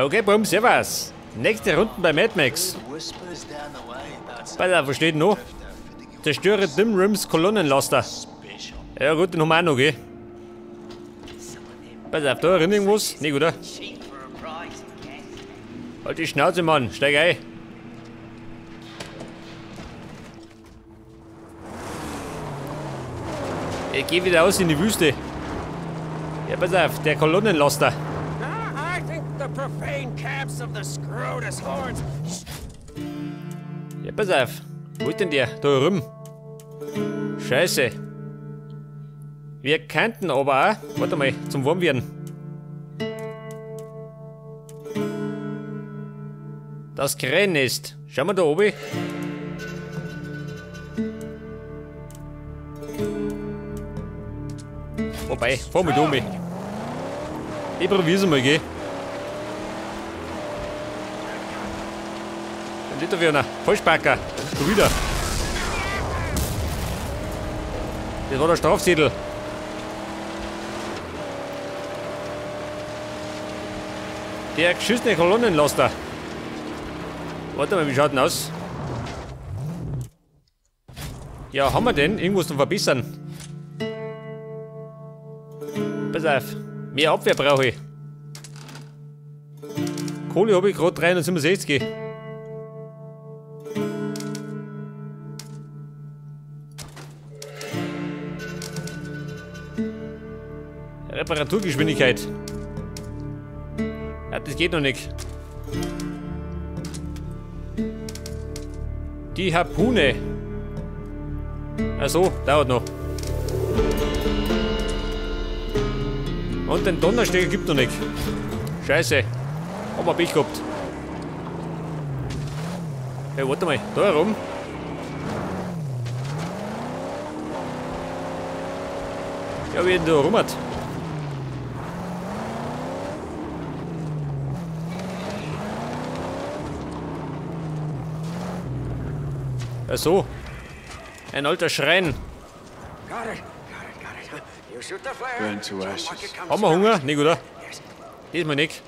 Okay, bumm, servus. Nächste Runde bei Mad Max. Pass auf, was steht noch? Zerstöre Dim Rims Kolonnenlaster. Ja gut, den haben wir auch noch, gell? Pass auf, da drin irgendwas? Nicht, oder? Halt die Schnauze, Mann. Steig ein. Ich geh wieder aus in die Wüste. Ja, pass auf, der Kolonnenlaster. Ja, pass auf. Wo ist denn der? Da rum. Scheiße. Wir könnten aber auch. Warte mal, zum Warmwerden. Das Krähennest. Schauen wir da oben. Wobei, fahr mal da oben. Ich probier's mal, gell? Dann da wieder einer. Vollspacker. Schon wieder. Das war der Strafzettel. Der geschissene Kolonnenlaster. Warte mal, wie schaut denn aus? Ja, haben wir denn? Irgendwas zum Verbessern. Pass auf. Mehr Abwehr brauche ich. Kohle habe ich gerade 367. Reparaturgeschwindigkeit. Ja, das geht noch nicht. Die Harpune. Ach so, dauert noch. Und den Donnerstecker gibt noch nicht. Scheiße. Haben wir Pech gehabt. Hey, warte mal. Da herum. Ja, wie denn da rum hat. Ach so. Ein alter Schrein. Haben wir Hunger? Nicht, oder? Diesmal nicht.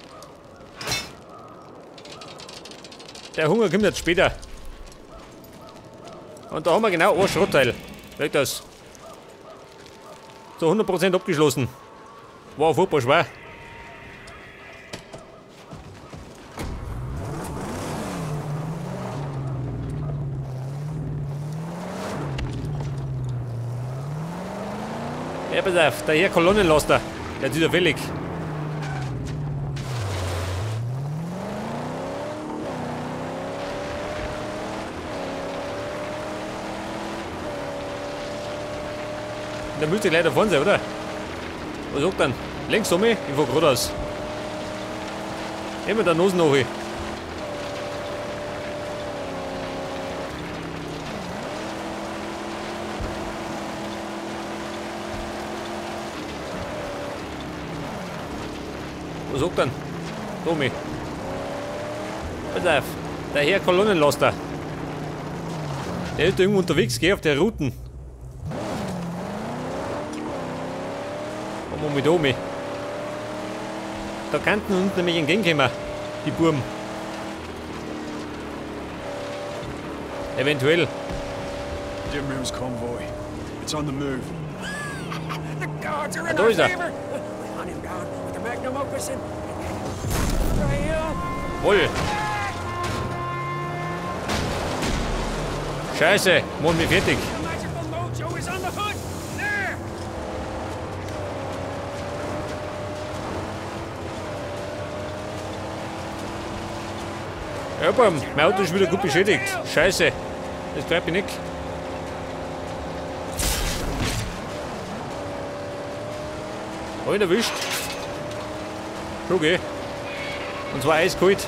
Der Hunger kommt jetzt später. Und da haben wir genau ein Schrottteil. Weg das. Zu 100% abgeschlossen. War furchtbar schwer. Ja, pass auf, der Herr Kolonnenlaster, der ist wieder fällig. Der müsste gleich da vorne sein, oder? Was sagt dann? Links um mich? Ich fahr geradeaus. Immer der Nase nach. Was sagt dann? Tommy. Pass auf, der Herr Kolonnenlaster. Der ist irgendwo unterwegs, geh auf der Routen. Komm mit Omi. Da könnten uns nämlich entgegenkommen, die Burm. Eventuell. Dim Rim's convoy. It's on the move. The gods are in Da our ist er. favor. We hunt him down with the magnum opus and Wohl. Scheiße, machen wir fertig. The magical mojo is on the hood. There. Ja, bam, mein Auto ist wieder gut beschädigt. Scheiße, das treibt mich nicht. Hab ihn erwischt. Schon okay. Und zwar eiskalt.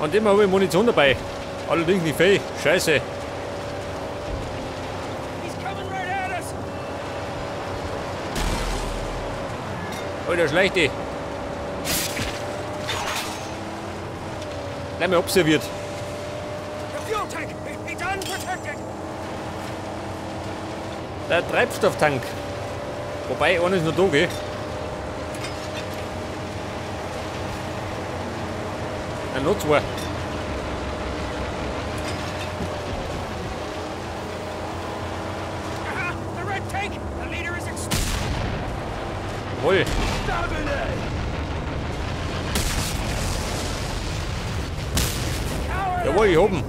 Und immer habe ich Munition dabei. Allerdings nicht viel. Scheiße. He's coming right at us. Alter, schleicht die. Gleich mal observiert. The fuel tank. It's unprotected. Der Treibstofftank. Wobei, einer ist noch da, gell? Nein, noch zwei. Jawohl. Jawohl, ich hab ihn.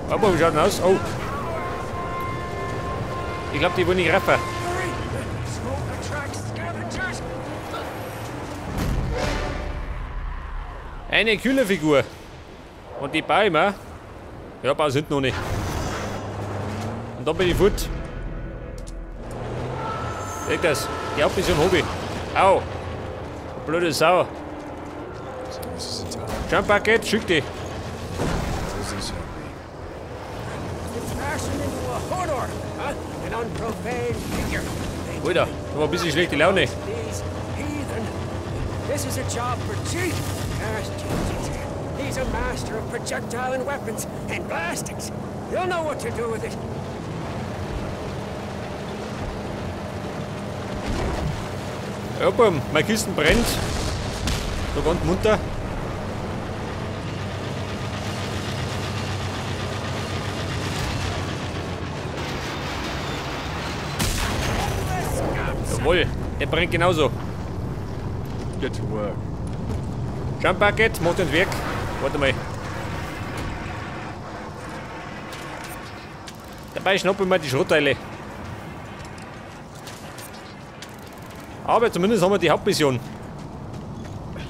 Aber wie schaut denn aus? Oh. Ich glaube, die wollen nicht raffen. Eine Kühlerfigur. Und die baue ich mir. Ja, baue sind noch nicht. Und dann bin ich fort. Seht das? Die Hauptmission hab ich. Au! Blöde Sau. Jump-Paket, schick die. Alter, da war ein bisschen schlechte Laune. This is a job for Chief. He's a master of projectile and weapons and blastics. He'll know what to do with it. Ja, bumm, meine Kisten brennt. So ganz munter. Jawohl, der brennt genauso. Get to work. Jump Bucket, macht den Werk. Warte mal. Dabei schnappen wir die Schrottteile. Aber zumindest haben wir die Hauptmission.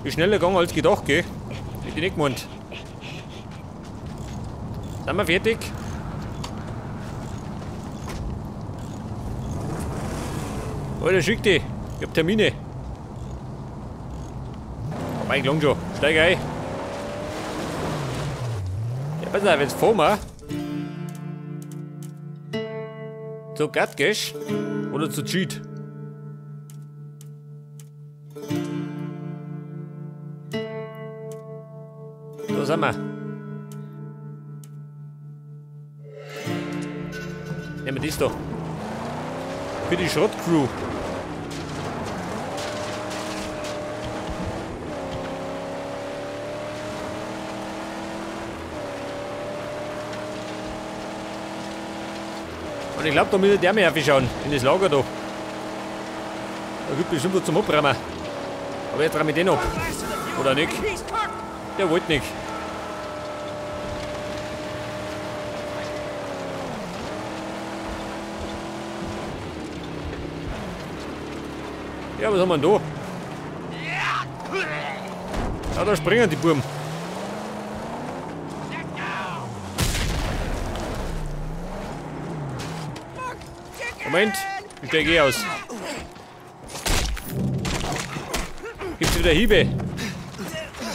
Ist schneller gegangen als gedacht, gell? Hätte ich nicht gemeint. Sind wir fertig? Alter, schick die. Ich hab Termine. Aber ich lang schon. Steig ein. Ja, pass auf, jetzt fahren wir. Zu Gatgesch oder zu Cheat? Da sind wir. Nehmen wir das da. Für die Schrottcrew. Und ich glaube, da müsste der mehr schauen, in das Lager da. Da gibt bestimmt was zum Abräumen. Aber jetzt räume ich den ab. Oder nicht? Der wollte nicht. Ja, was haben wir denn da? Ja, da springen die Buben. Moment, ich steige eh aus. Gibt's wieder Hiebe?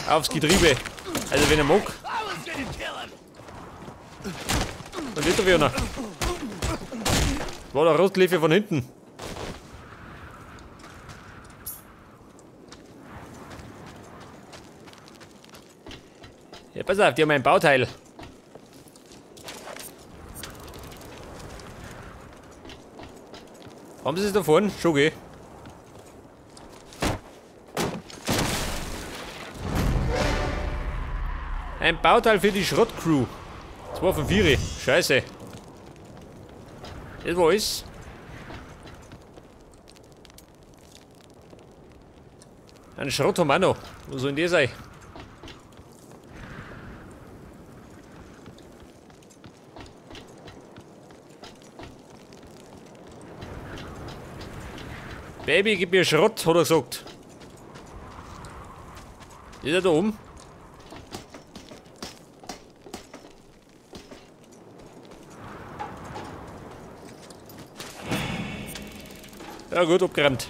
Aufs Getriebe. Also wenn er mag. Dann wird er wieder. War der Rotlefe von hinten. Ja, pass auf, die haben ein Bauteil. Haben sie es da vorne? Schon, gell? Ein Bauteil für die Schrottcrew. 2 von 4. Scheiße. Das war alles. Ein Schrott haben wir auch noch. Wo soll denn der sein? Baby, gib mir Schrott, hat er gesagt. Ist er da oben? Ja gut, abgeräumt.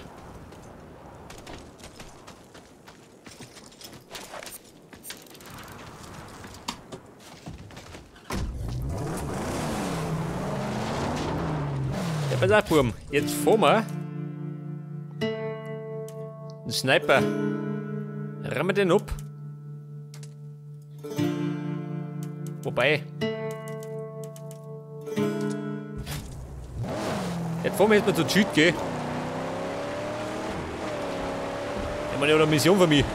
Ja, pass auf, Burm. Jetzt fahren wir. Ein Sniper. Rammen wir den ab. Wobei. Jetzt fahren wir jetzt mal zu Cheat, gell? Ich meine, ich habe eine Mission für mich.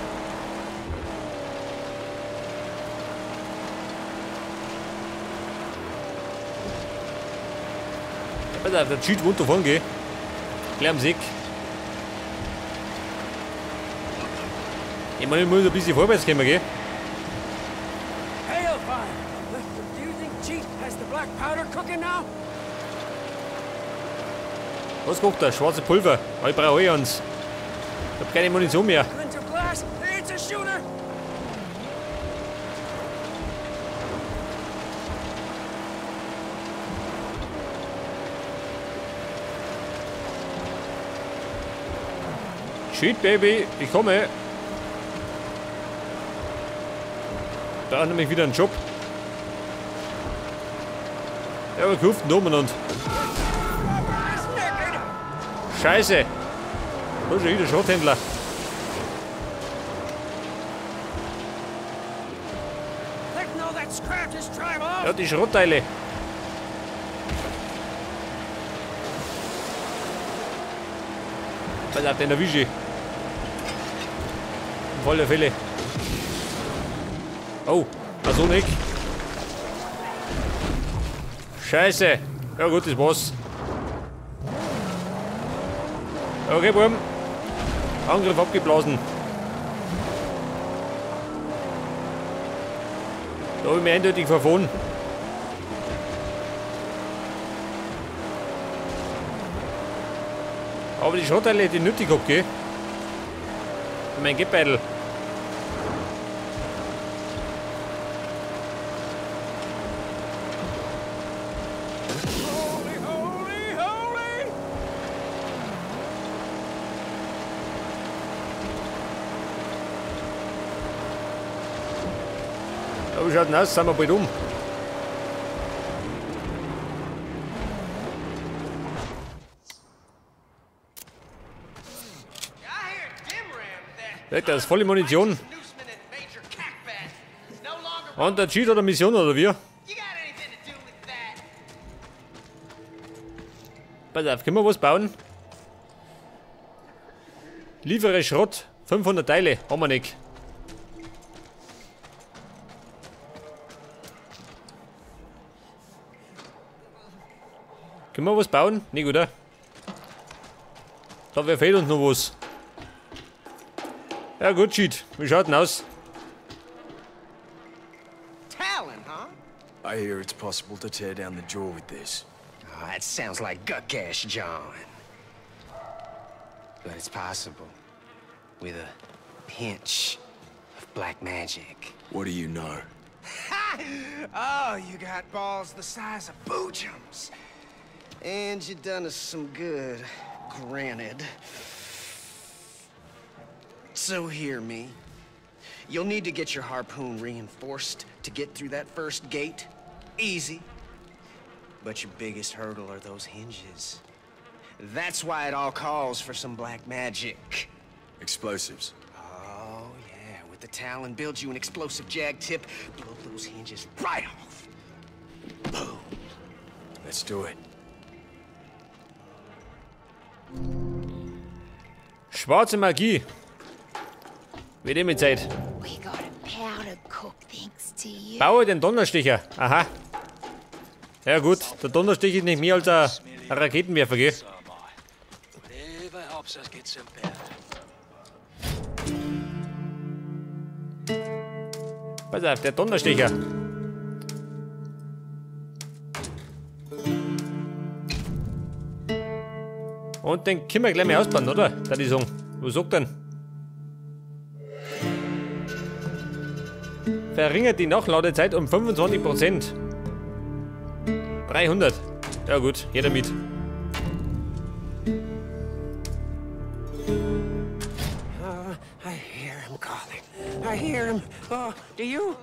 Pass auf, der Cheat wohnt da vorne, gell? Gleich am Sieg. Ich meine, ich muss ein bisschen vorwärts kommen, gell? Do you think Cheat has the black powder cooking now? Was kocht da? Schwarze Pulver. Ich brauche eh eins. Ich hab keine Munition mehr. Shit, Baby, ich komme. Da nämlich wieder einen Job. Ja, aber gehupft umeinander. Scheiße! Da ist schon wieder Schrotthändler. Ja, die Schrottteile. Pass auf, den erwische ich. Auf alle Fälle. Oh, also nicht. Scheiße. Ja gut, das war's. Okay, Buben. Angriff abgeblasen. Da habe ich mich eindeutig verfahren. Aber die Schrottteile, die nötig hab, gell? Mein Gebeidel. Holy, holy, holy! Ja, wie schaut denn aus? Sind wir bald um? Das ist volle Munition. Und der Cheat hat eine Mission, oder wie? Pass auf, können wir was bauen? Liefere Schrott, 500 Teile, haben wir nicht. Können wir was bauen? Nicht, oder? Da fehlt uns noch was. Ja gut, Cheat. Wie schaut denn aus? Talon, huh? I hear it's possible to tear down the jaw with this. Oh, that sounds like gut gash, John. But it's possible. With a pinch of black magic. What do you know? Oh, you got balls the size of boojums. And you done us some good, granted. So hear me. You'll need to get your harpoon reinforced to get through that first gate. Easy. But your biggest hurdle are those hinges. That's why it all calls for some black magic. Explosives. Oh, yeah. With the Talon, build you an explosive jag tip. Blow those hinges right off. Boom. Let's do it. Schwarze Magie. Wir nehmen Zeit. Baue den Donnerstecher. Aha. Ja gut, der Donnerstecher ist nicht mehr als ein Raketenwerfer, gell? Pass auf, der Donnerstecher. Und den können wir gleich mal ausbauen, oder? Da die sagen. Was sagt denn? Verringert die Nachladezeit um 25%. 300. Ja gut, jeder mit. I hear him calling. I hear him. Oh, do you?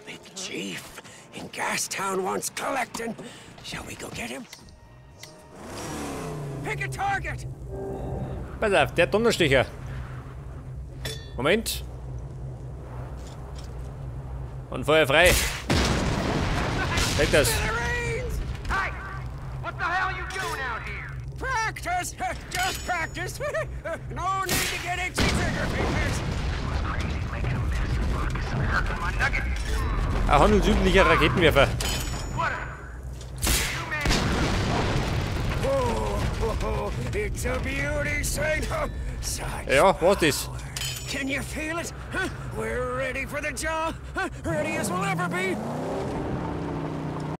Big Chief in Gastown wants collecting. Shall we go get him? Pick a target. Pass auf, der Donnerstecher. Moment. Und Feuer frei. Weg das. Hey, what the hell you doing out here? Just practice. No need to get itchy trigger fingers. Ein handelsüblicher Raketenwerfer. Oh, it's a beauty, Saint. Ja, was ist? Can you feel it? Huh? We're ready for the job. Huh? Ready as we'll ever be.